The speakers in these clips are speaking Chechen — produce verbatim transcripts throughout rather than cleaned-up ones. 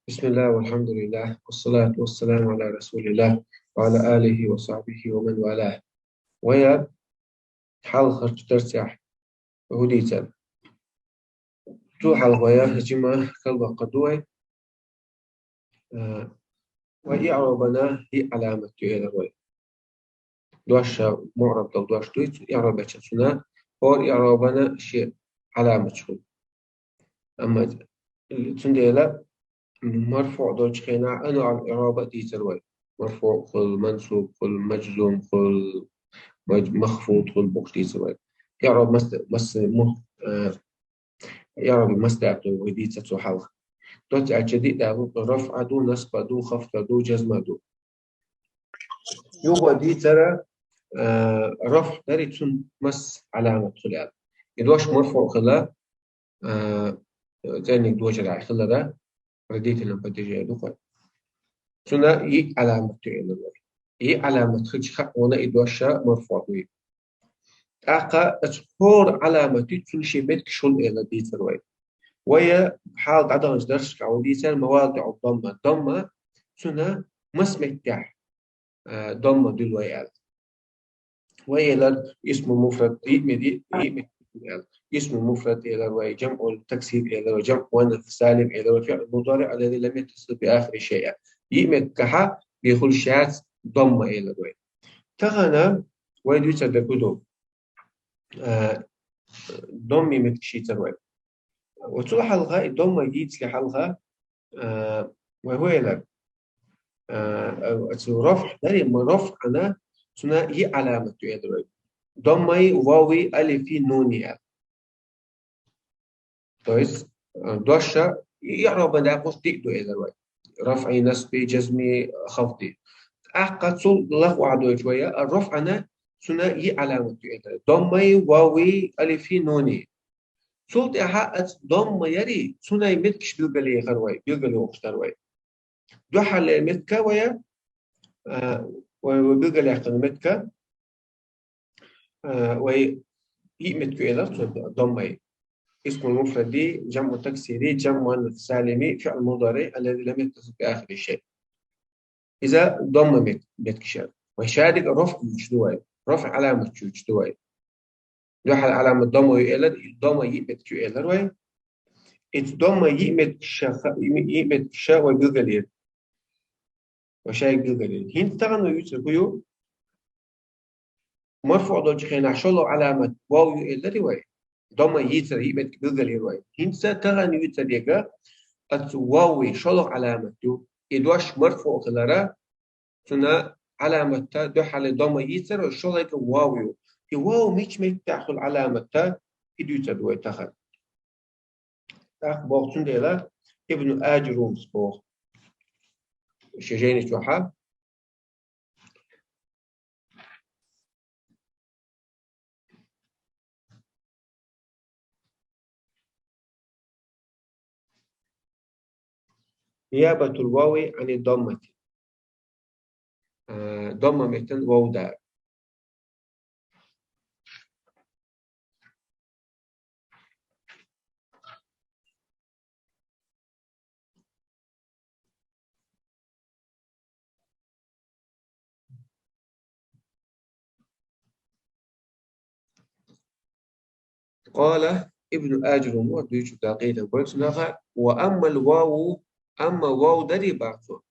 بسم الله والحمد لله والصلاة والسلام على رسول الله وعلى آله وصحبه ومن والاه. Вай хьалхарчу дарсехь хӀу дийцар? Цул хьалха вай жима кхел баккха ду вай. Э, вай иӀробана йиъ Ӏаламат ю элар вай. Дош, муӀраб долу дош дуй, цу иӀроб беча цуна, хӀора иӀробана ши Ӏаламат хуьлу. Амма цундела марфуъ долчу хенахь анваӀул иӀроба дийцар вай. Марфуъ хуьлу, мансуб хуьлу, мажзум хуьлу, маж-, махфуд хуьлу бохуш дийцар вай. ИӀроб мас-, мас-, му-, э, ИӀроби мас дакъа вай дийца цу хьалха. Доцца аьлча диъ дакъа ду, рафъа ду, насба ду, хафда ду, жазма ду. Юха дийцара, э, рафъ дари цун мас Ӏаламат хуьлу аьлла. И дош марфуъ хила, э, цӀениг дожарахь хилара, родительном падеже ду кхой. Цуна йиъ Ӏаламат ю элар вай. Йиъ Ӏаламат хилча хаьа вайна и дош марфуъ дуй. ТӀаккха аса хӀора Ӏаламат ю, цуьнан шен меттигаш хуьлу элар дийцар вай. Вай хьала дӀадаханчу дарсашкахь вай дийцар мавадиӀу дамма. Дамма цуна мас меттехь, а, дамма дуьллу вай аьлла. Вай элар исму муфрад, йиъ мет-, йиъ мет-, аьлла. Исму муфрад элар вай, жамъу таксир элар вай, жамъу муаннас салим элар вай, фиъл мудари аллази лам яттасил би ахири шайъа. Йиъ меттигехь бен хуьлуш яц дамма элар вай. Тахана вай дуьйцур дерг хӀу ду? Э, домми меттигаш йийцар вай. Ва цул хьалха, и домма йийцале хьалха, э, вай хӀу элар? Э, оцу рафъ дари, ма рафъана цуна йиъ Ӏаламат ю элар вай. Доммай, вовий, алифи, нуни аьлла. То есть, э, дош, и иӀробан дакъош диъ ду элар вай. РафӀи, насби, жазми, хафди. ТӀаккха цул лакха охьадойтуш вай, а рафъана цуна йиъ Ӏаламат ю элар. Доммай, вовий, алифи, нуни. Цул тӀаьхьа аца домма яри, цунай меттигаш билгалъяхар вай, билгалъяхаш дар вай. Дуьххьарлера меттиг вай, а, вай, вай билгалъяьккхина меттиг, а, вай йиъ меттиг ю элар цо доммай. Исмул муфради, жамъу таксири, жамъу муаннас салими, фиъл мудари, аллази лам яттасил би ахири шай. Иза домма мет-, меттигаш яр. Вай шадерг рафъ юьйцуш ду вай. РафӀ Ӏаламат юьйцуш ду вай. Дуьххьал Ӏаламат домма ю элар, домма йиъ меттиг ю элар вай. Иза домма йиъ меттигаш ха-, йиъ меттигаш вай билгалъяьр. Вай шайга билгалъяьр. ХӀинца тахана вай юьйцург хӀу ю? Марфуъ долчу хенахь шолгӀа Ӏаламат вов ю элари вай. Домма йийцар йиъ меттиг билгалъяьр вай. ХӀинца тахана юьйцур дерг, оцу вовий шолгӀа Ӏаламат ю. И дош марфуъ хилара, цуна Ӏаламатта дуьххьарлера домма йийцар, шолгӀа вов ю. И вов мича меттехь хуьлу Ӏаламатта, и дуьйцур ду вай тахана. ТӀаккха боху цундела Ибн Аджурумс боху шен жайни чохь. Ниябатул вови ани доммати. Э, домма меттан вов дар. Къала Ибну Аджурум, ва дуьйцу дакъида бойцунаха, ва аммал ваву, амма вав дари бахцо,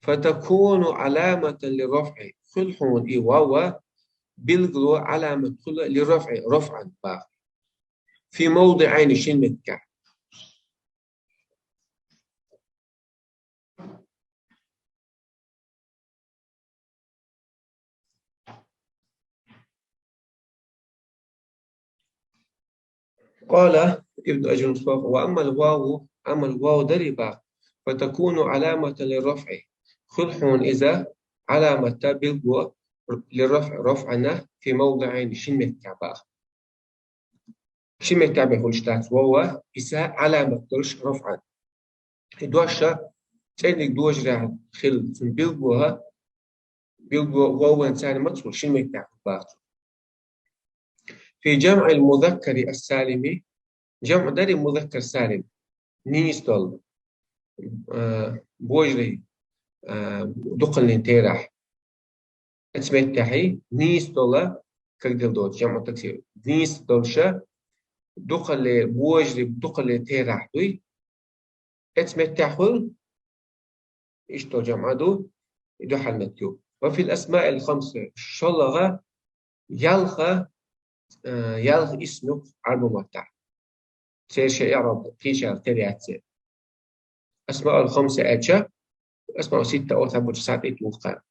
фатакуну аламатан ли рафъи, хуьлу хьуна и вав билгало, аламат хуьлу ли рафъи, рафъан бах. Фи мавдиъайни, шин меттигехь. Къала Ибн Аджурум, ва аммал ваву, аммал вав дари бах, фатакуну аламатан ли рафъи. Хуьлу хьуна иза аламатта билгало ли рафъи, рафъана фи мавдиъайни, шин меттигехь бах. Ши меттехь бен хуьлуш дац вовва, иза аламат долуш рафъан. И дош цӀерниг дожарехь хилла, цуьнан билгало, билгало вовван царна маца хуьлу, шин меттехь бах цо. Фи жамъил музаккари ас-салими, жамъ дари музаккар салим, нийса долу. э, божарий, э, дукхаллин терахь. Эцу меттехь нийса долу, как дела доцу, жамъу таксир. Нийса долуша дукхалле, божарий дукхалле терахь дуй. Эцу меттехь хуьлу, иштта жамъа ду, и дуьхьал меттиг ю. Ва фил асмаил хамса, шолгӀа, ялх, э, ялх исм ю Ӏарбу маттахь. Церан шайн иъроб кхечарах тера яц церан. Асмаул хамса аьлча, асмаул ситта олу цхьаболчу схьа тӀе туху кхара.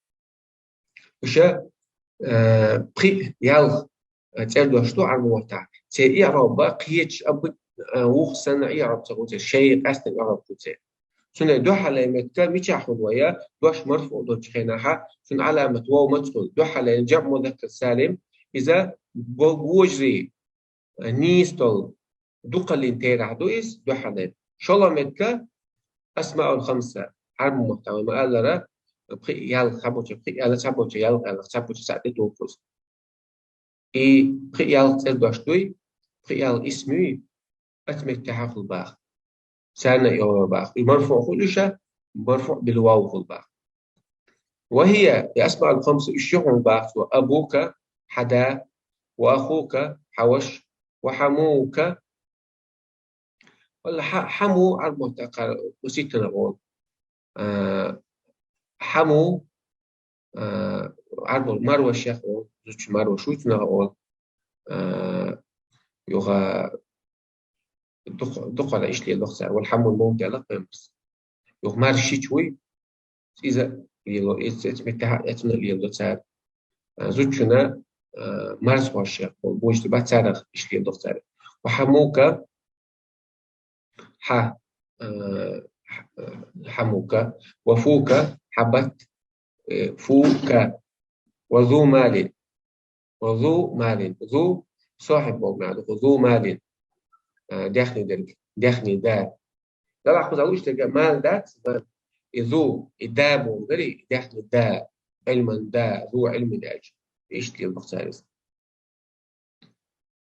Уьш, э, пхи ялх, э, цӀердош ду Ӏарбу маттахь. Церан иъроб кхечу абу, э, вукху санна иъроб ца хуьлу церан, шайн къаьстина иъроб хуьлу церан. Цуьнан дуьхьале меттиг мичахь хуьлу вай, дош марфуъ долчу хенахь, цуьнан Ӏаламат вов маца хуьлу. Дуьхьале жамъу музаккар салим, иза бо-, божарий, э, нийса долу дукхаллин терахь ду иза дуьхьале. ШолгӀа меттиг асмаул хамса, Ӏарбу маттахь вай ма-аллара, пхи ялх цхьаболчу, пхи ялх цхьаболчу, ялх ялх цхьаболчу схьа тӀе туху иза. И пхи ялх цӀердош дуй, пхи ялх исм юй, эцу меттехь хуьлу боху. Царна а йогӀу боху. И марфуъ хуьлу уьш, марфуъ бил вов хуьлу боху. Ва хия, и асмаул хамса уьш ю хьуна боху цо: абука, хьан да, ва ахука, хьан ваша, ва хьамука. Валла, хьа-, хьаму Ӏарбу маттахь кхара ситтанах олу. А, хьаму, а, Ӏарбо марвашех олу, зудчун марваш ву цунах олу. А, юха дукха-, дукхара иштта лело цара. Валла, хьамул мовта аьлла пайхамарс. Юха маршича вуй, иза лело, иза, иза меттехь а, иза лело цара. А, зудчунна, а, марзхошех болу божарий бац, царах иштта лело цара. Ва хьамука, хьа, а, хьамука, ва фука, хьан бат, э, фука, ва зу малин, ва зу малин, зу сохьиб боху маьӀна ду, зу малин, а, даьхни дерг, даьхни да. Делахь кхузахь луш дерг мал дац, и зу, и да боху гуш, и даьхни да, Ӏилман да, зу Ӏилмин аьлча, иштта лело боху цара иза.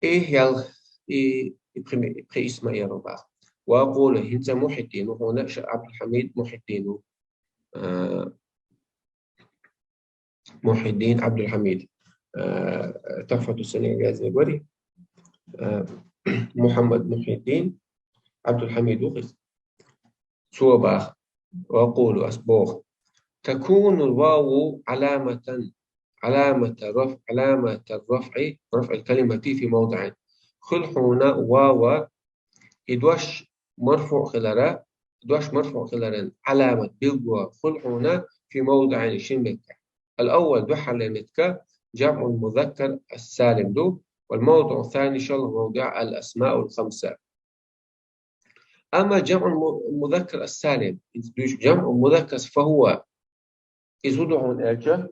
И ялх, и, и пхи, и пхи исма эр боху. Ва акъулу, хӀинца Мухьиддин ву хьуна, ша Абдулхьамид Мухьиддин ву. А, Мухьиддин Абдулхьамид. А, Тухфату Санийя язйина вари. А, Мухьаммад Мухьиддин Абдулхьамид ву иза. Цо боху, ва акъулу, ас боху: такунул ваву Ӏаламатан, Ӏаламата раф-, Ӏаламата рафӀи, рафӀил калимати фи мавдиӀайн. Хуьлу хьуна вава, и дош марфуъ хилара, дош марфуъ хиларан Ӏаламат билгало хуьлу хьуна фи мавдиӀайн, шина меттехь. Ал-аввал, дуьххьарлера меттиг, жамъул музаккар ас-салим ду, вал мавдиӀу сани, шолгӀа мавдиӀ, ал-асмаул хамса. Амма жамъул му-, музаккар ас-салим, иза дуьйцу жамъул музаккар, фа хӀува, иза хӀун ду хьуна аьлча,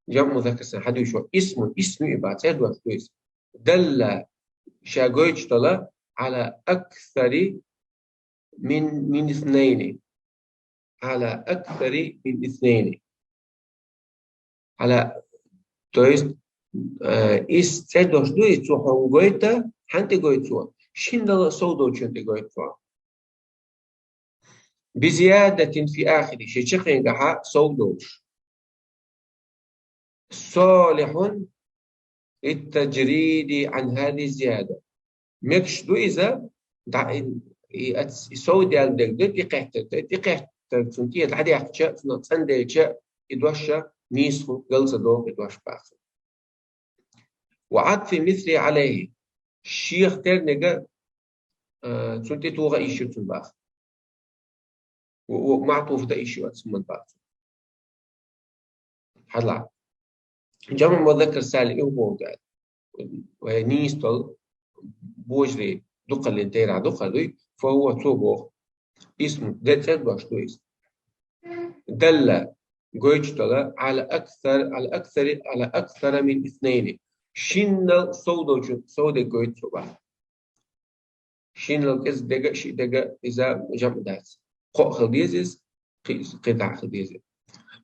жамъул музаккар ас-салим хьан дуьйцу, исмун, исм ю и боху, цӀердош ду иза. Далла, ша гойтуш долу, Ӏала аксари мин, мин иснайни. Ӏала аксари мин иснайни. Ӏала, то есть, э, иза цӀердош ду, иза цо хьуна гойту, хьан тӀе гойту цо? Шиннал сов долчун тӀе гойту цо. Бизиядатин фи ахири, шен чаккхенгахь сов долуш. Солихьун литтажриди ан хӀази зияда. Мегаш ду иза, дӀа-, и, и ац-, и сов даьлла дерг ду, тӀекхеттар, тӀекхеттар цунна тӀера дӀадаьккхича, цунах цӀанделча, и дош нийса хӀун гал ца догӀу и дош боху. Ва Ӏатфи мисли Ӏалайхи. Шех тернега, а, цунна тӀе тоха йиш ю цунна боху. Ва, ва маӀтуф дан йиш ю оцу хӀуманна боху. Хьажал. Жамъу музаккар салим и хӀун боху аьлла. Вай нийса долу божарий дукхаллин терахь дукхаллуй, фа хӀува цо боху. Исму, де цӀердош ду иза. Далла, гойтуш долу, Ӏала аксар, Ӏала аксари, Ӏала аксара мин иснайни. Шиннал сов долчу, сов дерг гойту цо боху. Шиннал кӀезиг дерг, шиъ дерг иза жамъ дац. Кхоъ хила деза иза, кхи-, кхидӀа хила деза.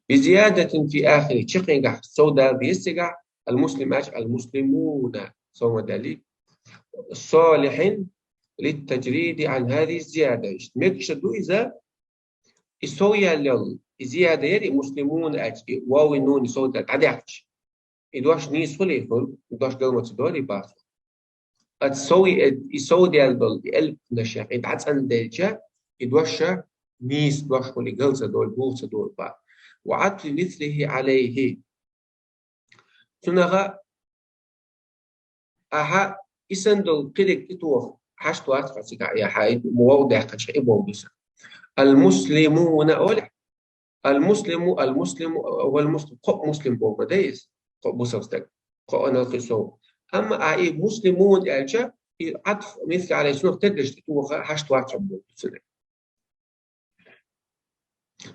Бизиядатин фи ахири, чаккхенгахь сов дала деза цигахь, ал-муслим аьлча, ал-муслимуна, сов ма даллий. Солихьин, للتجريد عن هذه الزيادة. Иштта мегаш ду иза, и сов яьлла йола, и зияда яр и مسلمون аьлча, и вави нуни сов даьлла дӀадаьккхача, и дош нийса хулий хьона, и дош гал ма ца долий бах цо. Ат сов, и сов даьлла дола и элпнаш яхь и дӀацӀенделча, и дош нийса дош хулий, гал ца долий, бух ца долий бах. وعطف مثله عليه. Цунах ахьа и санна дола кхидерг тӀетоха хьашт вац хьо цигахь, я хьа и вов даьккхача и бовду сан. المسلمون олехь. المسلم، المسلم والمسلم. Кхо муслим бовла ма деза. Кхо бусалба стаг. Кхо анал кхи сов. Амма а и مسلمون аьлча, и عطف مثل عليه цунах тергаш тӀетоха хьашт вац хьо бовду сан.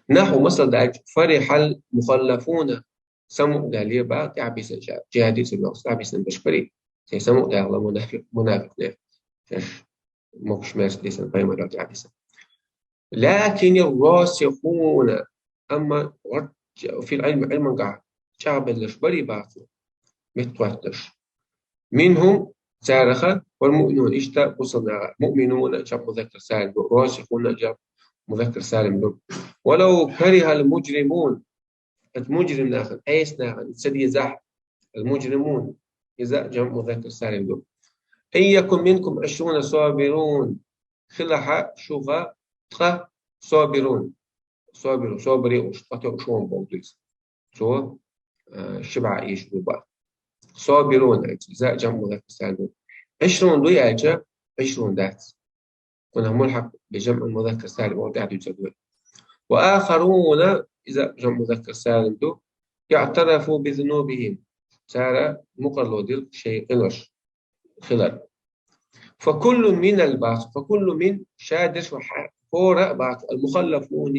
نحو, масал даьлча, فرح المخلفون, самукъадаьлла бах тӀехьабийсанча, джихӀаде ца боагӀаш тӀехьабийсанча башкарий, цхьа самукъадаьлла мунафикъ, мунафикъ нах, шоаш могаш-мерза дийсан, пайхамарал тӀехьабийсан. لكن الراسخون, амма гӀорч-, في العلم, Ӏилмангахь чӀагӀбелларш барий бах цо, меттахоттарш. منهم, царех, والمؤمنون, иштта бусалба наха, مؤمنون, جمع مذكر سالم ду, راسخون, جمع مذكر سالم ду. ولو كره المجرمون, ат муджрим нахана, Ӏеса нахана ца дезахь, المجرمون, иза جمع مذكر سالم ду. إن يكن منكم عشرون صابرون, хилахь шух ткъа صابرون, صابرون, собаре уш, ткъа тоъуш вон бовду иза. Цо, э, ши бӀаь ийш ду бах. صابرون аьлча, иза جمع مذكر سالم ду. عشرون ду аьлча, عشرون дац. КхунахӀ ملحق بجمع مذكر سالم оал, тӀехьа дуьйцур ду. وآخرون, иза جمع مذكر سالم ду. اعترفوا بذنوبهم, цара мукъарло дир шоай къинош хилар. فكل من البعض, فكل من, шадерш ва хьа-, хӀора а бах, المخلفون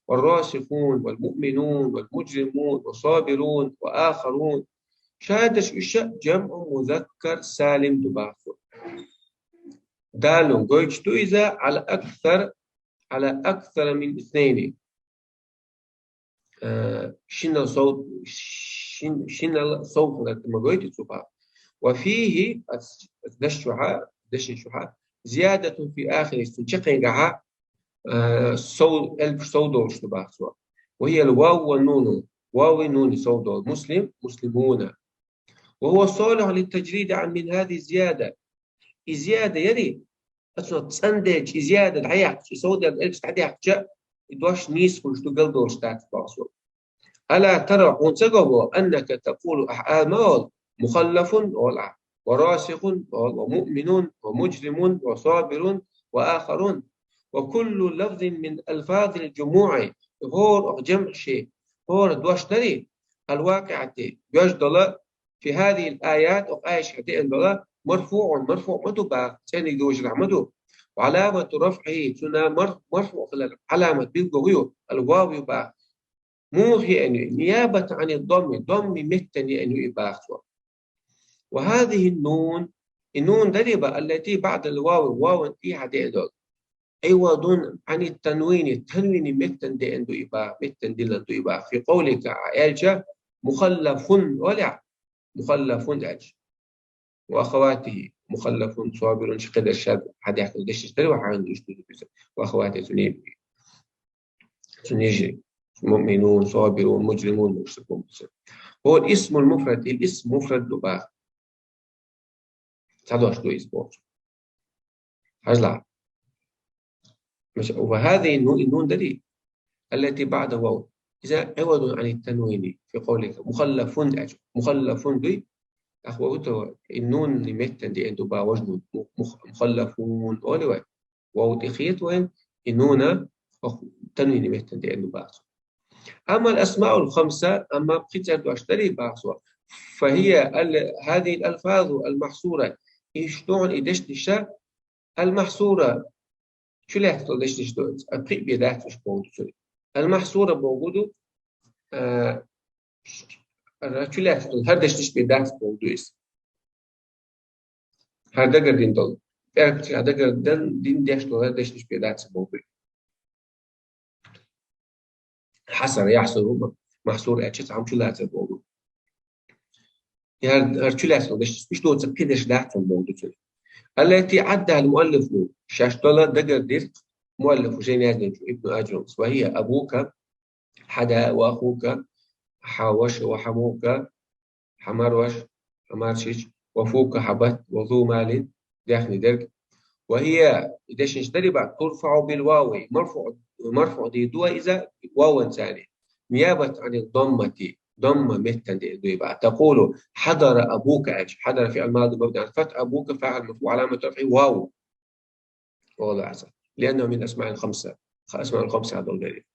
والراسخون والمؤمنون والمجرمون والصابرون وآخرون. Шадерш уьш а جمع مذكر سالم ду бах. دال, гойтуш ду иза على أكثر, على أكثر من اثنين. Э, шиннал сов, шин-, шиннал сов хилар ма гойту цу бах. وفيه, ас-, ас дешчохь, дешчохь, زيادة في آخره, цун чаккхенгахь, э, сов, элпаш сов долуш ду бах цо. وهي الواو والنون, вави нуни сов долу. مسلم, مسلمون. وهو صالح للتجريد عن من هذه الزيادة. И зияда яри, ацо цӀанделча, и зияда дӀаяьккхича, и сов даьлла элпаш дӀадаьккхича, и дош нийса хуьлуш ду, гал долуш дац бах цо. ألا ترى, хьуна ца го, أنك تقول, ахь ала ма олу, مخلف олу ахь, وراسخ олу, ومؤمن ومجرم وصابر وآخرون. وكل لفظ من ألفاظ الجموع, хӀора оха جمع ши, хӀора дош дарий, الواقعة, дош долу, في هذه الآيات, оха аяташкахь деана долу, مرفوع, марфуъ ма ду бах, цӀениг дужурахь ма ду. وعلامة رفعه, цунна мар-, марфуъ хилар Ӏаламат билгало хӀун ю, الواو ю бах. Муха еана ю? نيابة عن الضم, ضم меттана еана ю и бах цо. وهذه النون, и нун дарий бах, التي بعد الواو, вавна тӀехьа деана долу. عوض عن التنوين, танвини меттана деана ду и бах, меттана диллина ду и бах. في قولك, аьлча, مخلف олехь, مخلف аьлча. وأخواته, مخلف, صابر, ши кхидерш шаьш хьадаьхкина дешнаш дарий, ва хьайна иштта ду иза. وأخواته, цуьнан, цуьнан йижарий. مؤمنون, صابرون, مجرمون, муьш ца боху. هو الاسم المفرد, и исм муфрад ду бах. Цхьа дош ду иза бохучу. Хьажал. Мис-, وهذه النون, и нун дарий, التي بعد واو, иза عوض عن التنوين في قولك مخلف аьлча. مخلف дуй, ахь вовту, и нуни меттана деана ду бах важа нун. Мух-, مخلفون олий вай. Вов тӀе хета вайн, и нуна, ох, танвини меттана деана ду бах цо. أما الأسماء الخمسة, амма пхи цӀердош дарий бах цо, فهي ال-, هذه الألفاظ المحصورة, иштта ду хьуна и дешнаш, المحصورة, чулаьцна долу дешнаш ду, а, пхиъ бен дац уьш боху ду цуьнан. المحصورة боху ду, а, ш-, ара чулаьцна долу хӀара дешнаш бен дац боху ду иза. ХӀара дагардина долу, пӀелгаш хӀара дагардина, дина деш долу хӀара дешнаш бен дац боху ду. حصر يحصر, محصور аьлча цхьа хӀума чулацар боху ду. ХӀара, хӀара чулаьцна долу дешнаш, иштта доцург кхидерш дац хьуна боху ду цуьнан. التي عدها المؤلف, шоаш дола дагардира муаллифу, жайна яздинчу, ابن آجرمس, وهي أبوك, حدا, وأخوك, хьа ваша, وحموك, хьа марваш, хьа маршич, وفوك, хьа бат, وذو مال, даьхни дерг. وهي, и дешнаш дарий бац, ترفع بالواو, марфуъ, марфуъ дийр ду иза ваванца, نيابة عن الضمة, дамма меттан дийр ду бац. تقول: حضر أبوك аьлча, حضر فعل ماضي مبني على الفتح, أبوك فاعل مرفوع علامة رفعه واو. والله أعلم. لأنه من أسماء الخمسة, أسماء الخمسة هذول غير.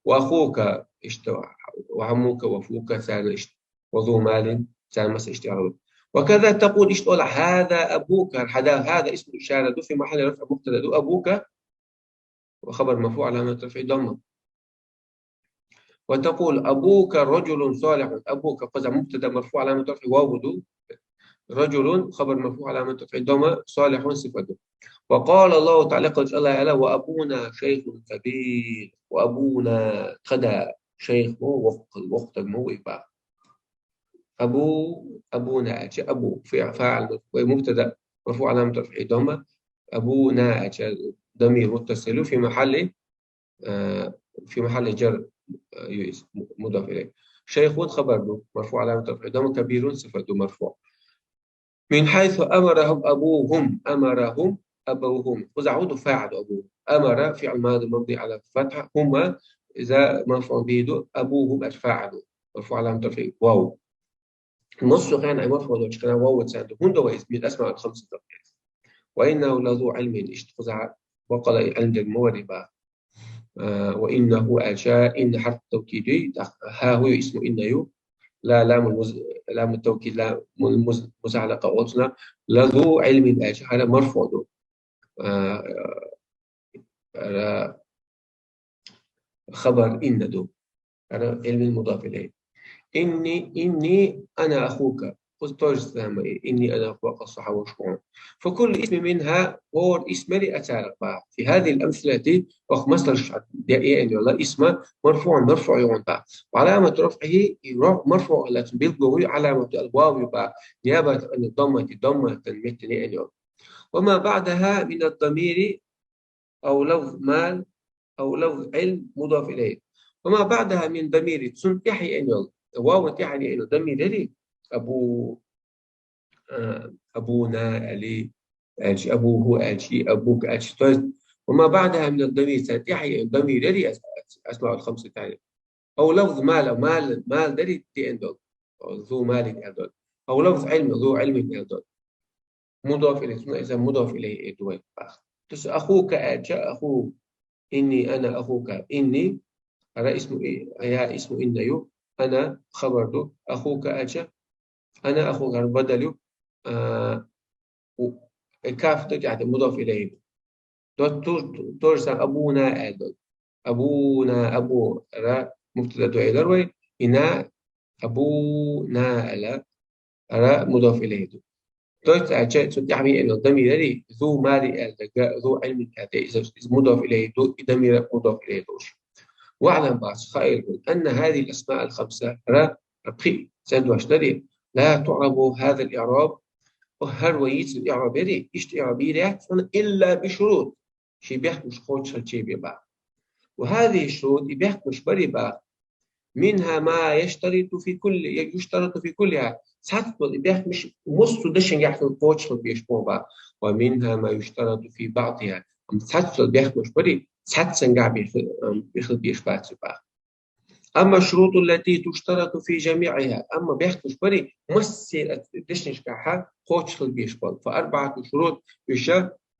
وأخوك اشتوى, وعمك وفوك ثاني اشت-, وذو مال ثاني مس اشتغل. وكذا تقول اشتغل: هذا أبوك, هذا, هذا اسم إشارة في محل رفع مبتدأ أبوك وخبر مرفوع علامة رفعه ضمة. وتقول: أبوك رجل صالح. أبوك, خذ مبتدأ مرفوع علامة رفعه واو دو. رجل خبر مرفوع علامة رفعه ضمة, صالح صفة دو. وقال الله تعالى, قال الله تعالى: وأبونا شيخ كبير. وأبونا, تخدا شيخ مو وقت, وقت مو إبا. أبو, أبونا أتش أبو, في فاعل, مبتدأ مرفوع علامة رفعه ضمة. أبونا أتش ضمير متصل في محل, آه، في محل جر, آه، يو اس, مضاف إليه. شيخ خبر دو, مرفوع علامة رفعه ضمة, كبير صفة دو مرفوع. من حيث أمرهم أبوهم, أمرهم أبوهم. خذ عود فاعل أبوهم. أمر فعل ماضي مبني على الفتحة, هم إذا مرفوع به دو, أبوهم الفاعل, مرفوع علامة رفعه واو. نص كان أي مرفوع دو, كان واو تساعد. هون دو اسم من الأسماء الخمسة دو. وإنه لذو علم, اشتخزع وقال علم دير موري با. آه، وإنه أشاء, إن حرف توكيد, ها هو اسم إن يو. لا, لام المز-, لام التوكيد, لا, مز-, مزعلقة أوتنا. لذو علم أشاء, هذا مرفوع دو. آه، آه، خبر إن دو. أنا علم مضاف إليه. إني, إني أنا أخوك. قلت توجد سلامة. إني أنا أخوك الصحة والشكر. فكل اسم منها هو اسم لأتارك بها. في هذه الأمثلة, وخ مثل شعب دي إيه أن الله اسم مرفوع, مرفوع يوم با. وعلامة رفعه يرفع مرفوع, لكن بالقوي علامة الواو با. نيابة عن الضمة, ضمة تنمية أن يوم. وما بعدها من الضمير أو لفظ مال أو لفظ علم مضاف إليه. وما بعدها من ضمير, цун тӀехьа еана йола, ваван тӀехьа еана йола дамир ярий? أبو, а, أبونا аьле, аьлча, أبوه аьлча, أبوك аьлча. То есть, وما بعدها من الضمير, цун тӀехьа еана йола дамир ярий, ас-, ас-, أسماء الخمسة тӀехьа. أو لفظ مال, мал, мал дарий деана дола, ذو مال аьнна дола. أو لفظ علم, ذو علم аьнна дола. مضاف إليه, цунах иза مضاف إليه эр ду вай бах. То есть أخوك аьлча, أخو, إني أنا أخوك, إني, хӀара اسم إ-, я اسم إن ю, أنا خبر ду, أخوك аьлча, أنا أخوك, хӀара بدل ю, а, у, э, каф да тӀехьа, مضاف إليه ду. То, то, то же самое أبونا аьнна дола. أبونا, أبو, хӀара مبتدأ ду аьлар вай, إنا أبونا аьле, хӀара مضاف إليه ду. То есть, а, цун тӀехьа еана йола дамир ярий, ذو مال аьнна дагга, ذو علم аьнна дагга, иза, иза مضاف إليه ду, и дамир مضاف إليه ду уж. واعلم, бах, ха эла хьона, أن هذه الأسماء الخمسة, хӀара, хӀара пхи цӀен дош дарий, لا تعرب هذا الإعراب, хӀара вай йийцар إعراب ярий, иштта إعراب йийр яц хьона, إلا بشروط, ший бехкамаш кхочушхилча бе бах. وهذه الشروط, и бехкамаш барий бах, منها ما يشترط في كل, يشترط في كلها, цхьацца дола и бехкамаш массо дешангахь кхочушхила безаш ба бах. ومنها ما يشترط في بعضها, амма цхьацца дола бехкамаш барий, цхьаццангахь бе-, бе-, хила безаш бац бах. أما الشروط التي تشترط في جميعها, амма бехкамаш барий, массайолча дешнашкахь кхочушхила безаш бола, فأربعة شروط, уж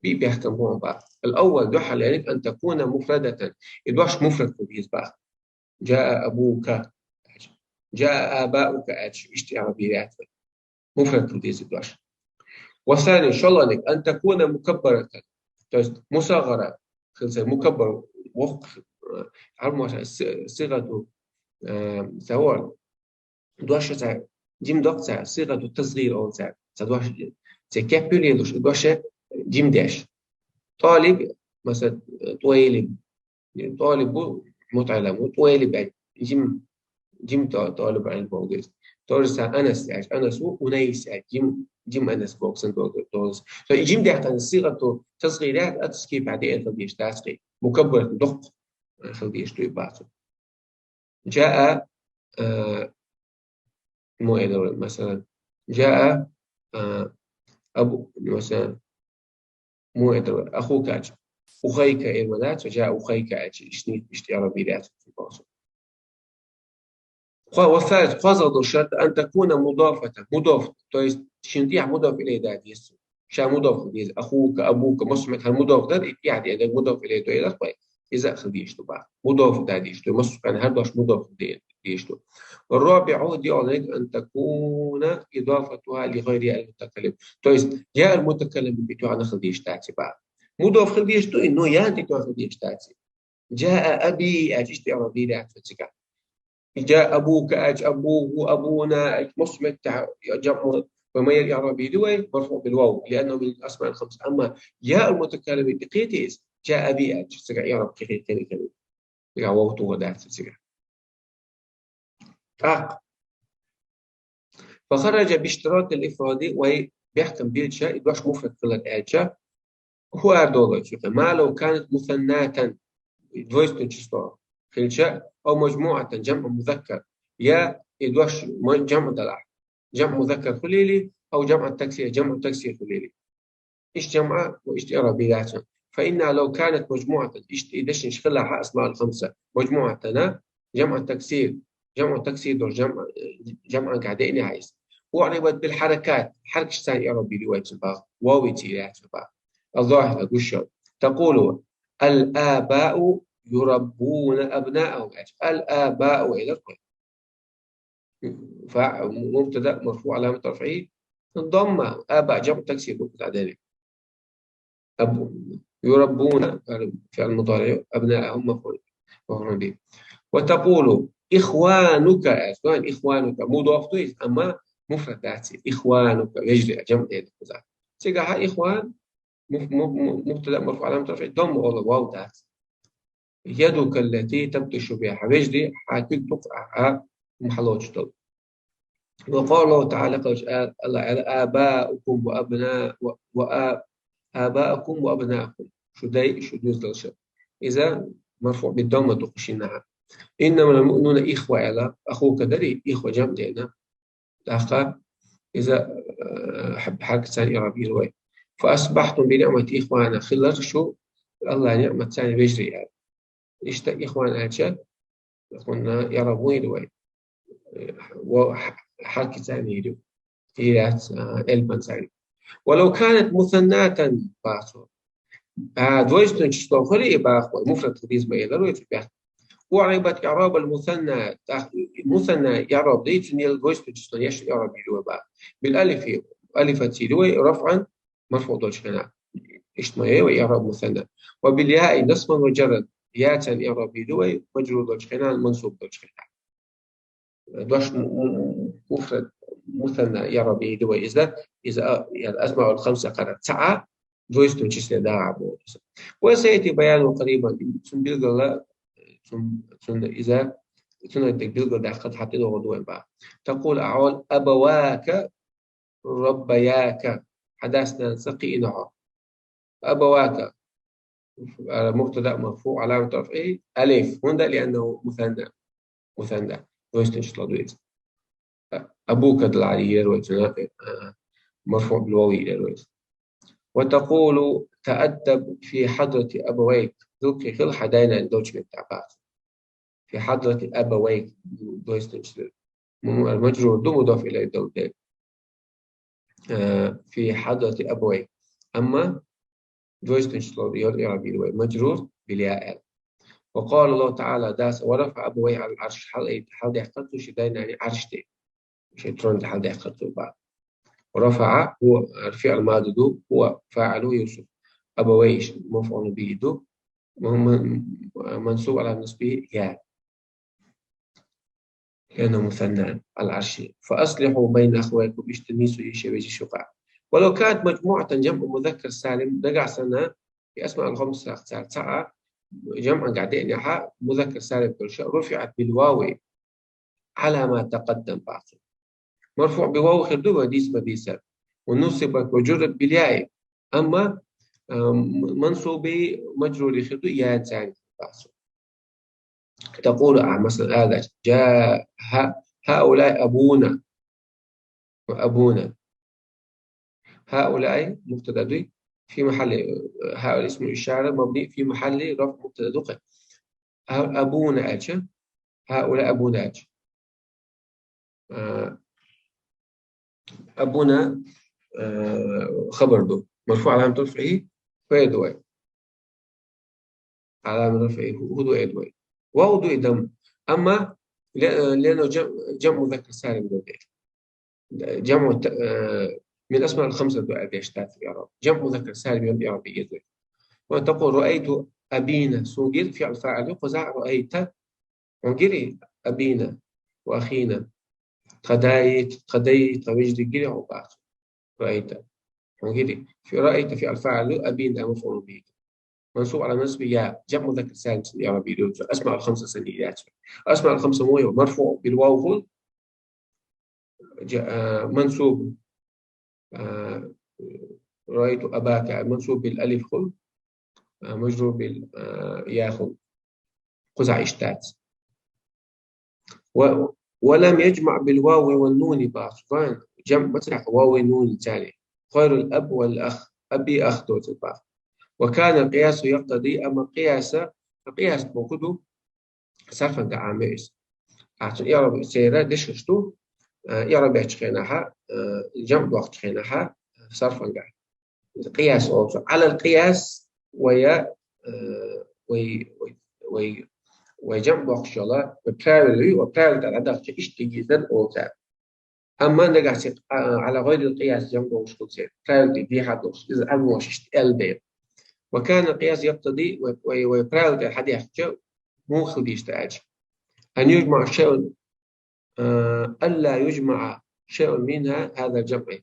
биъ бехкам ба бах. الأول, дуьххьарлерниг, أن تكون مفردة, и дош муфрад хила деза бах. جاء أبوك, جاء آباؤك аьлча, иштта аьле бе яц вай. Муфрад хила деза и дош. والثاني, шоллагӀниг, أن تكون مكبرة, то есть مصغرة, хила цар مكبر, воккха, э, хӀара маша, си-, صيغة, э, цхьа вор. Дош цхьа жима доккха цхьа, صيغة التصغير оал цар. Цхьа дош, цхьа кеппа лелаш, дош жима деш. طالب, масала, طويلب. طالب ву متعلم, ву طويلب аьлча, жима, жима то-, طالب علم ву деза. То же самое أنس аьлча, أنس ву أنيس аьлча, жима, جمع الناس بوكسن دول، دول. فيجي مدح عن صيغة تصغيرات أتسكي بعدين خلديش تاسكي. مكبر دق خلديش توي باتو. جاء، آه، مو إيه مثلًا. جاء، آه، أبو، مثلًا، مو إيه، أخوك أج. أخيك إيه مدات، جاء أخيك أج. إشني، إشتي عربي لا تفهم. خ-، والثالث، خاصة الشرط أن تكون مضافة. مضاف، то есть شنتيح مضاف إليه داديس. شا مضاف إليه، أخوك، أبوك، مصمت، هل مضاف ده؟ يعني، يعني مضاف إليه ده إلى أخوي. إذا أخذ يشتو بقى. مضاف داديش، تو مصمت، يعني هل باش مضاف دي-، ديشتو. الرابع هو دي عليك أن تكون إضافتها لغير المتكلم. То есть يا المتكلم بتوع أنا خذ يشتاتي بقى. مضاف خذ يشتو إنه يا أنت تو خذ يشتاتي. جاء أبي، أجيش دي عربي لا تفتكر. جاء أبوك، أج أبوه، أبونا، أج مصمت تع-، جمع، وما يلي عربي دوي مرفوع بالواو، لأنه من الأسماء الخمس. أما يا المتكلم بقيتيس، جاء أبي، أج سكع يا رب كيف كيف كيف. يا واو تو ودات سكع. آه. فخرج باشتراط الإفراد، وهي بيحكم بيلشا، يدوش مفرد كل الآلشا، هو أردوغا، ما لو كانت مثناة، دويستون تشيستو، خلشا، أو مجموعة، جمع مذكر، يا يدوش م-، جمع دلع، جمع مذكر خليلي، أو جمع التكسير، جمع التكسير خليلي. إيش جمعة وإيش إعرابياتها؟ فإنها لو كانت مجموعة، إيش إذا شن شغلها أسماء الخمسة، مجموعة تنا، جمع تكسير، جمع تكسير دور جمع، جمع قاعدين عايز. أعربت بالحركات، حركة ثانية إعرابي رواية الباغ، واو تيرات الباغ. الظاهرة، قشر. تقول: الآباء يربون أبناءهم. الآباء إلى القول. فمبتدأ مرفوع علامة رفعه الضمة. آباء جمع تكسير، بكت على ذلك. أب-، يربون، فعل مضارع، أبناءهم مفعول، مفعول به. وتقول: إخوانك، إخوان، إخوانك، مضاف إليه، أما مفرد ذاتي، إخوانك، يجري جمع ذلك. تلقاها إخوان، مف-، مف-، مف-، مبتدأ مرفوع علامة رفعه الضمة ولا واو ذات. يدك التي تبطش بها. حبيش دي حاكل تقع محلوش طب. وقال الله تعالى، قال الله تعالى: آباؤكم وأبناء و-، وآ-، آباؤكم وأبناءكم. شو داي، شو دوز دلشة. إذا مرفوع بالضمة تقشينها. إنما المؤمنون إخوة، إلا أخوك دري، إخوة جمع دينا. داخل إذا، آه، حب حركة ثانية إعرابي روي. فأصبحتم بنعمة إخوانا. خلال شو؟ الله نعمة ثانية بيجري يعني. إشتا إخوان آتشا، قلنا إعرابي روي. وحركة ثانية دو. إيرات، آه، إلبان ثانية. ولو كانت مثناة باتو. آه، دويستون تشتوخلي إباخ، مفرد خديز ما يدلو يتبع. أعربت إعراب المثنى، تخ-، مثنى إعراب دي تنيل دويستون تشتون يش إعراب يلو با. بالألف، ألف تيلو رفعا مرفوع دوش خنا. اشتمعي وإعراب مثنى. وبالياء نصبا وجرا. ياتن إعراب يلو مجرور دوش خنا، منصوب دوش خنا. دوش م-، م-، مفرد مثنى إعرابي دو إذا، إذا، يعني الأسماء الخمسة قرأت ساعة، دويستون تشيسلي دا عبو. وسيأتي بيان قريبا، ثم بلغ الله، ثم، ثم إذا، ثم يدك بلغ دا قد حتى لو غدوة با. تقول أعول: أبواك ربياك. حدثنا سقي نوع. أبواك. مبتدأ مرفوع علامة رفعه ألف. هون ده لأنه مثنى. مثنى. دويستن شطلع دويت. أبوك دل علي يروي تنا-، آه، مرفوع بالواو يروي. وتقول: تأدب في حضرة أبويك. ذوقي خل حداينا دوتش من تعبات. في حضرة أبويك. دويستن شطلع. م-، المجرور دو مضاف إليه دو ديل. آه، في حضرة أبويك. أما دويستن شطلع ديال إعرابي دوي. مجرور بالياء. وقال الله تعالى داس: ورفع أبويه على العرش. حال إيه؟ حال دي حقته شداينا يعني عرش دي. شيطان دي حال دي حقته بعد. ورفع هو الفعل الماضي دو، هو فاعله يوسف. أبويه مفعول به دو، وهو من-، منصوب على نصبه يا. لأنه مثنى على العرش. فأصلحوا بين أخويكم، اشتنيسوا يشي ويجي شقاق. ولو كانت مجموعة جمع مذكر سالم، دقع سنة في أسماء الخمسة أخسار ساعة، جمعا قاعدين يحا مذكر سالم كل شيء، رفعت بالواو على ما تقدم باقي. مرفوع بواو خير دو وديس مديسة. ونصبت وجرت بالياء. أما، آه، منصوبي مجرور يخدو يا إنسان. تقول، آه، مثلًا، هذا جاء، ه-، هؤلاء أبونا، أبونا. هؤلاء مبتدأ دوي في محل، هؤلاء اسم إشارة مبني في محل رفع مبتدأ دوي. ه-، أبونا أجا، هؤلاء أبونا أجا. آه، أبونا، آه، خبر دو. مرفوع علامة رفعه، فهي دوي. علامة رفعه، هو، هو دوي دوي. واو دوي ضم. أما ل-، لأنه جمع، جمع مذكر سالم دوي. جمع ت-، آه، من الأسماء الخمسة دوي أدي أشتات في إعراب. جمع مذكر سالم يوم إعراب يدوي. وتقول: رأيت أبينا. سوجل فعل فاعل يقول رأيت. وقري أبينا وأخينا. تخدايت، تخدايت، تخويج دي قري عباس. رأيت. وقري. في رأيت فعل فاعل أبينا مفعول به. منصوب على نصب يا. جمع مذكر سالم سن إعراب يدوي. أسماء الخمسة سن إعراب. أسماء الخمسة مو يو. مرفوع بالواو خل. ج-، آه، منصوب. آه، رأيت أباك منصوب بالألف خل. آه، مجرور بال-، آه، يا خل. قزع إشتات. و-، ولم يجمع بالواو والنون باصفان. جمع مسرح واو نون تالي. غير الأب والأخ. أبي أخ دوت الباخ. وكان القياس يقتضي، أما قياس، قياس موجود صرفا كعامل. أحسن إعراب سيرة دششتو، آه، إعراب يحكي خيناها، آه، جمع وقت خيناها، صرفا كعامل. القياس also. على القياس ويا، آه، وي، وي، وي، وي جمع وقت شلا، وبراول وي، وبراول تاع العدد شيء إشتي جدا أو تاع. أما نقع سيق، آه، على غير القياس جمع وقت شلا سير. براول دي، دي حد وقت، إذا أبو وش إشت أل بير. وكان القياس يقتضي، وي، وي، وي براول تاع حد يحكي، مو خديش تاج. أن يجمع شيء، آه، ألا يجمع شيء منها هذا الجمع.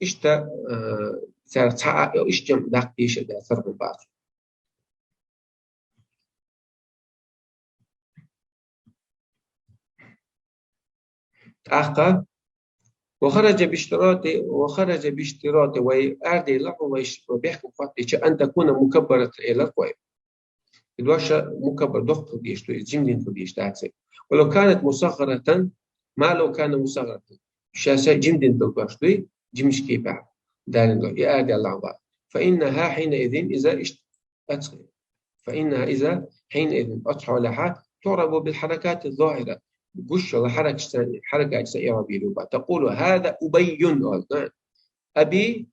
إشتا، آه، سار تسعة، إش جمع داق إيش دا سر بعض. أخا، وخرج باشتراط، وخرج باشتراط، وي أردي له، ويش-، وبيحكم فاتي أن تكون مكبرة إلى القوي. الوشة مكبر دخل ديش، تو جمدين تو ديش، that's it. ولو كانت مصغرة، ما لو كان مصغرة. شاشة جمدين تو باش دوي، جمش كيبا. دارين دو، يا أردي الله أكبر. فإنها حينئذ إذا اشت-، أتخ-، فإنها إذا حينئذ أضحى لها تعرب بالحركات الظاهرة. قش ولا حركة ثانية، حركة ثانية إعرابية لوبا. تقول: هذا أبي، أبي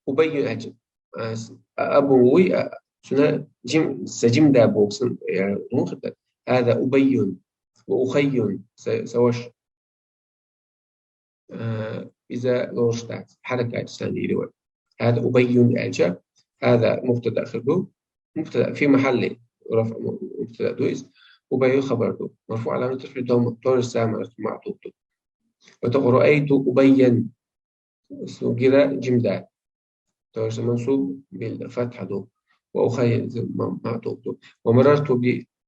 أبي أجل. آه، س-، أبوي، آه، سنة جم-، سجم دا بوكسن، يعني، مو خطة. هذا أبي وأخي، س-، سوش. آه، إذا لوشتات، حركة ثانية لوي. هذا أبي أجل. هذا مبتدأ خبو. مبتدأ في محل رفع م-، مبتدأ دويس. أبي خبر دو. مرفوع علامة رفعه ضمة، طول السامة معطوف دو. وتقول: رأيت أبيا. سوغيرا جمدة. طول السامة منصوب بالفتحة دو. وأخي م-، معطوف دو. ومررت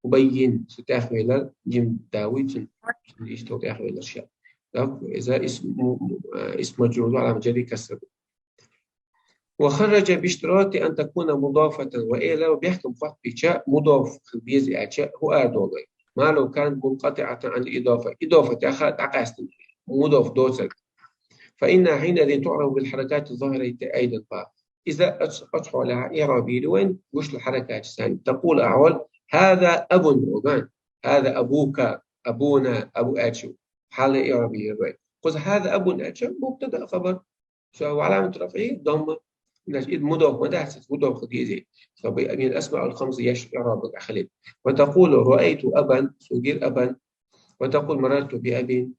بأبي. ستاخ ويلر جمداوي تن-، تن-، إيش تو تاخ ويلر شيء. Donc، إذا اسم م-، م-، آه، اسم مجرور على مجرد كسر. وخرج باشتراط أن تكون مضافة، وإلى وبيحكم فقط بيتشا مضاف بيزي أتشا هو أدولي. ما لو كانت منقطعة عن الإضافة، إضافة أخا تعقاست مضاف دوتك. فإنها حينئذ تعرف بالحركات الظاهرة أيضا. فإذا أتش-، أتحو لها إعرابي لوين؟ مش الحركات الثانية. تقول أعول: هذا أب وغان، هذا أبوك، أبونا، أبو أتشو. حالة إعرابية لوين؟ قلت: هذا أب أتشو، مبتدأ خبر. So، وعلامة رفعه ضمة. الناس إذ مضاف، ما دحسس مضاف خديزي. So، بي-، من الأسماء الخمسة يش إعراب الأخلين. وتقول: رأيت أبا، سوغير أبا. وتقول: مررت بأبي.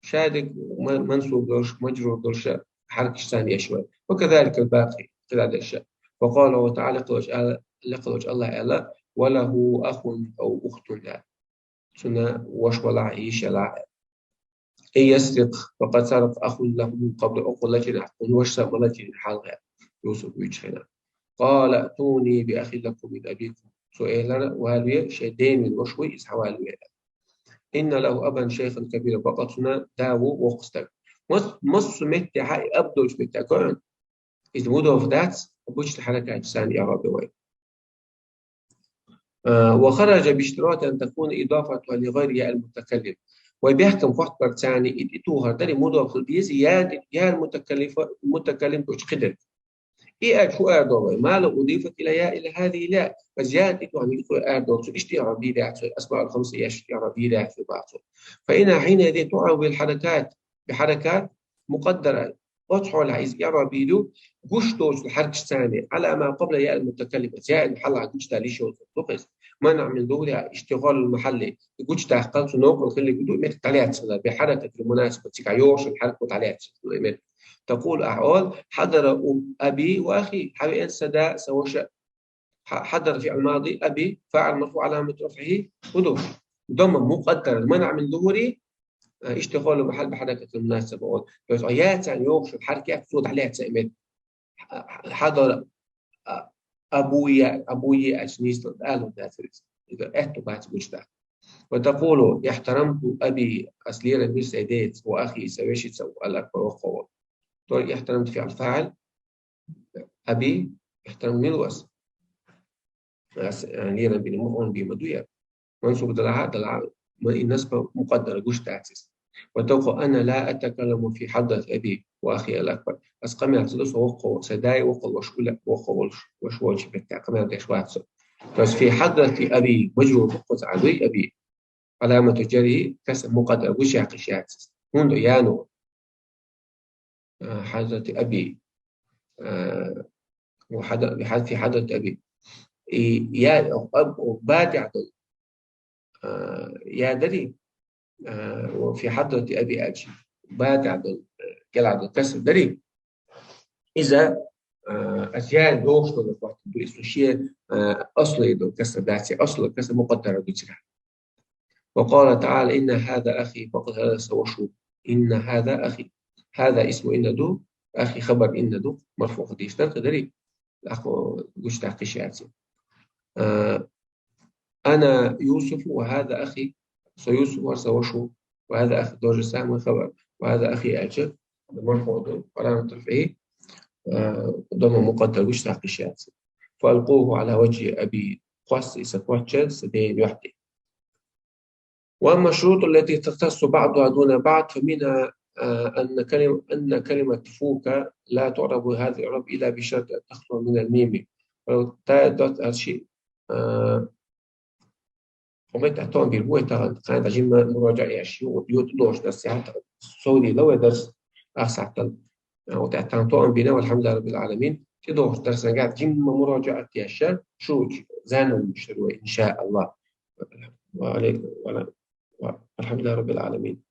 شادق م-، منصوب دولش، مجرور دولش، حركة ثانية شوي. وكذلك الباقي، كذا دولش. وقال الله تعالى، لقلوج آل-، لقلوج الله ألا: وله أخ أو أخت لا. سنة وش ولا عيش لا. إن يسرق فقد سرق أخ له من قبل، أخ له جناح، قل وش سرق له جناح حلقة. يوسف ويجخنا. قال: ائتوني بأخ لكم من أبيكم. سؤال والوية، شيء دين من وشوي إسحا والوية. إن له أبا شيخا كبيرا، بقى سنة داو وقستك. Мас-, массо метте хьа и аб долчу метте кхоьн. Иза мудоф дац, обычно хьаракатча царна иъраб вай. А, وخرج باشتراط أن تكون إضافتها لغير ياء المتكلم. Вай бехкам хӀоттабар царна и, и тухар дари мудоф хила деза, я, я мутакаллифа, мутакаллим долчу кхидерг. И аьлча хӀун арадо вай? ما لو أضيفت إلى ياء هذه الياء. База я тӀе тохна и кхо арадо цу иштта иъраб дийр яц, асмаул хамса еш иъраб дийр яц бацо. فإنها حينئذ تعرب بالحركات، بحركات مقدرة. Оцу хьолехь иза иъраб дийр ду, гуш доцу хьаркаш царна, على ما قبل ياء المتكلم. Я хьалха гучдалийта йолу дукха иза. منع من ظهورها اشتغال المحل. Гучдаккхал цу новкъа хиллиг ду, метта дӀалаьцна хилар, بحركة المناسبة, цигахь йогӀуш хьарко дӀалаьцна хилар, метта. تقول, ахь олу, حضر أبي وأخي, хьавеана сан да, сан ваша. Х-, حضر فعل ماضي, أبي فاعل مرفوع علامة رفعه حذف. ضمة مقدرة منع من ظهوره, а, اشتغال المحل بحركة المناسبة. То есть, яцарна йогӀуш хьаркех цо дӀалаьцна, метта. حضر أبويا, أبويا аьлча нийса ала дацара иза. Иза аьтту бац гучда. وتقول: احترمت أبي, ас лерам бира сайн деца, وأخي, сан вешица, الأكبر, воккхаволу. То есть احترمت فعل فاعل, أبي, احترمت мила ву ас? Ас, а, лерам бина, мафӀул бихӀи ма ду я. Мансуб далахь а, далахь а, ма и насба мукъаддара гуш дац иза. وتقول: أنا لا أتكلم في حضرة أبي وأخي الأكبر. Ас къамел ца до со воккхаволчу, сан дай воккхаволуш, уьла воккхаволуш, ваша волчу метте къамел деш вац со. То есть في حضرة أبي, мажбур ву кхуза Ӏа дуй, أبي. علامة جره كسر مقدر, гуш яккхиш яц иза. ХӀунда яно? А, حضرة أبي. А, وحض-، بحذف حضرة أبي. И я, аб-, ба тӀехь долу, а, я дарий, а, وفي حضرة أبي аьлча, ба тӀехь долу, а, кӀелахь долу касра дарий. Иза, а, ас я дохуш долу вахт ду, иза шен, а, асле долу касра дац, аслу касра мукъаддара ду цигахь. وقال تعالى: إن هذا أخي, бакъда хӀара сан ваша ву. إن هذا أخي. هذا اسم إن ду, أخي خبر إن ду, مرفوع хила дезаш дара кхидерг. ТӀаккха гучдаккхиш яц. А, أنا يوسف وهذا أخي. Со Юсуф вара, сан ваша ву. وهذا أخي то же самое خبر. وهذا أخي аьлча, مرفوع ду, علامة رفعه, а, ضمة مقدرة, гучдаккхиш яц. فألقوه على وجه أبي. Кхосса иза кхоччуш сан ден юьхь тӀе. وأما الشروط التي تختص بعضها دون بعض فمنها، آه، أن كلمة، أن كلمة فوك لا تعرب هذا الإعراب إلا بشرط أن تخلو من الميم. ولو تاء دوت أرشي، آه، ومتى توم بيربوي تاغن، كان تجمع مراجعة يشيو، يوت دوش درس، يعني، سوري لو درس، أخ ساعتن. وتعتان طوعا بنا والحمد لله رب العالمين. تدوش درسنا قاعد جمع مراجعة يا الشر، شو زانو المشتري إن شاء الله. وعليكم، وعلى-، والحمد لله رب العالمين.